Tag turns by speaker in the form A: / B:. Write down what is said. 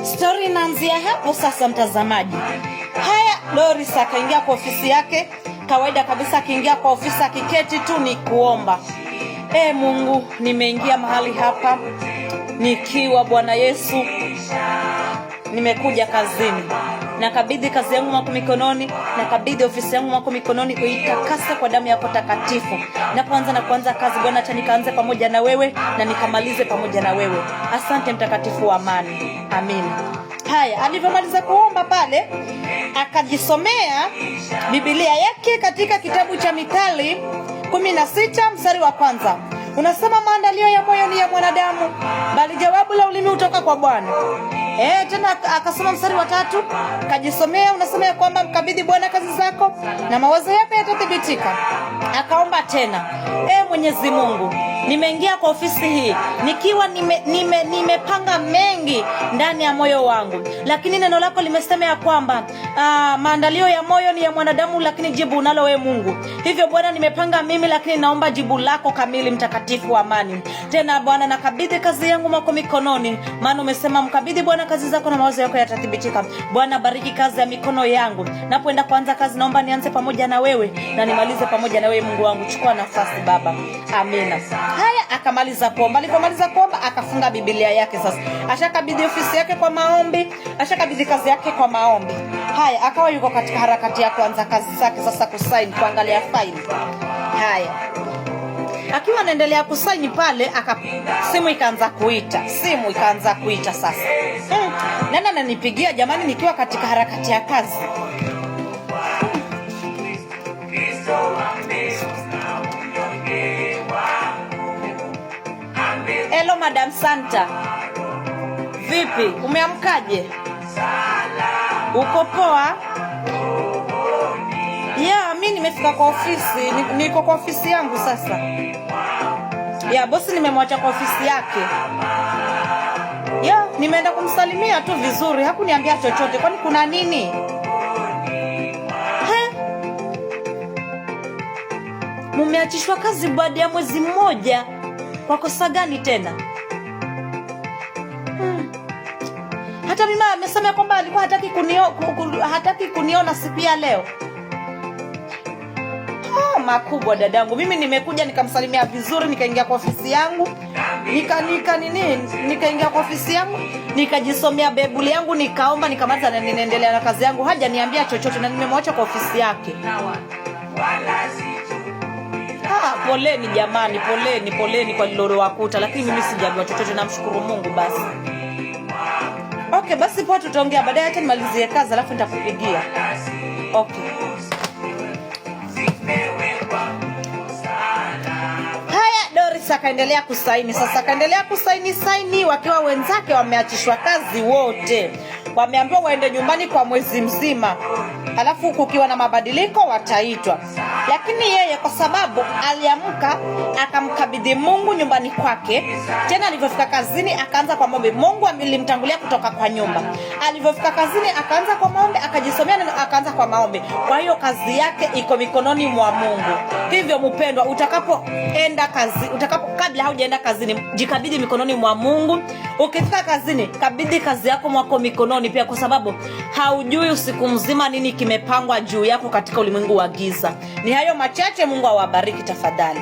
A: Stori inaanzia hapo sasa, mtazamaji. Haya, Doris akaingia kwa ofisi yake kawaida kabisa. Akiingia kwa ofisi akiketi tu ni kuomba. E Mungu, nimeingia mahali hapa nikiwa Bwana Yesu, nimekuja kazini, nakabidhi kazi yangu mwako mikononi, nakabidhi ofisi yangu mwako mikononi, uitakase kwa damu yako takatifu. Napoanza na kuanza kazi Bwana, acha nikaanze pamoja na wewe na nikamalize pamoja na wewe. Asante mtakatifu wa amani, amina. Haya, alivyomaliza kuomba pale, akajisomea Biblia yake katika kitabu cha Mithali 16 mstari wa kwanza unasema, maandalio ya moyo ni ya mwanadamu, bali jawabu la ulimi hutoka kwa Bwana. Tena akasoma mstari wa 3 kajisomea, unasema ya kwamba mkabidhi Bwana kazi zako na mawazo yako yatathibitika. Akaomba tena, Mwenyezi Mungu, nimeingia kwa ofisi hii nikiwa nimepanga mengi ndani ya moyo wangu, lakini neno lako limesema ya kwamba maandalio ya moyo ni ya mwanadamu, lakini jibu unalo wewe Mungu. Hivyo Bwana, nimepanga mimi, lakini naomba jibu lako kamili, mtakatifu wa amani. Tena Bwana, nakabidhi kazi yangu mwako mikononi, maana umesema mkabidhi Bwana kazi zako na mawazo yako yatathibitika. Bwana, bariki kazi ya mikono yangu. Napoenda kuanza kazi, naomba nianze pamoja na wewe na nimalize pamoja na wewe Mungu wangu. Chukua nafasi Baba. Amina. Haya, akamaliza kuomba. Alipomaliza kuomba, akafunga Biblia yake. Sasa ashakabidhi ofisi yake kwa maombi, ashakabidhi kazi yake kwa maombi. Haya, akawa yuko katika harakati ya kuanza kazi zake sasa, kusaini, kuangalia faili. Haya, akiwa anaendelea kusaini pale, simu ikaanza kuita, simu ikaanza kuita sasa. Nani ananipigia jamani, nikiwa katika harakati ya kazi? Hello Madam Santa, vipi, umeamkaje? Uko poa? Yeah, mi nimefika kwa ofisi, niko kwa ofisi yangu sasa. Yeah, bosi nimemwacha kwa ofisi yake. Yeah, nimeenda kumsalimia tu vizuri, hakuniambia chochote. Kwani kuna nini? He? Mumeachishwa kazi baada ya mwezi mmoja kwa kosa gani tena? Hata mimi amesema kwamba alikuwa hataki kuniona siku ya leo. Oh, makubwa dadangu. Mimi nimekuja nikamsalimia vizuri, nikaingia kwa ofisi yangu, nika nika nini, nikaingia kwa ofisi yangu, nikajisomea Biblia yangu, nikaomba, nikamaliza na ninaendelea na kazi yangu. Hajaniambia chochote na nimemwacha kwa ofisi yake. Poleni jamani, poleni, poleni kwa lililowakuta, lakini mimi sijajua chochote, namshukuru Mungu basi. Okay, basi poa, tutaongea baadaye, acha nimalizie kazi alafu nitakupigia. Okay. Haya, Doris akaendelea kusaini sasa, akaendelea kusaini saini, wakiwa wenzake wameachishwa kazi wote, wameambiwa waende nyumbani kwa mwezi mzima, alafu kukiwa na mabadiliko wataitwa. Lakini yeye kwa sababu aliamka akamkabidhi Mungu nyumbani kwake, tena alivyofika kazini akaanza kwa maombi. Mungu alimtangulia kutoka kwa nyumba. Alivyofika kazini akaanza kwa maombi, akajisomea neno, akaanza kwa maombi. Kwa hiyo kazi yake iko mikononi mwa Mungu. Hivyo mpendwa, utakapoenda kazi, kabla haujaenda kazini, jikabidhi mikononi mwa Mungu. Ukifika kazini, kabidhi kazi yako mwako mikononi pia, kwa sababu haujui usiku mzima nini kimepangwa juu yako katika ulimwengu wa giza. Ni hayo machache. Mungu awabariki tafadhali.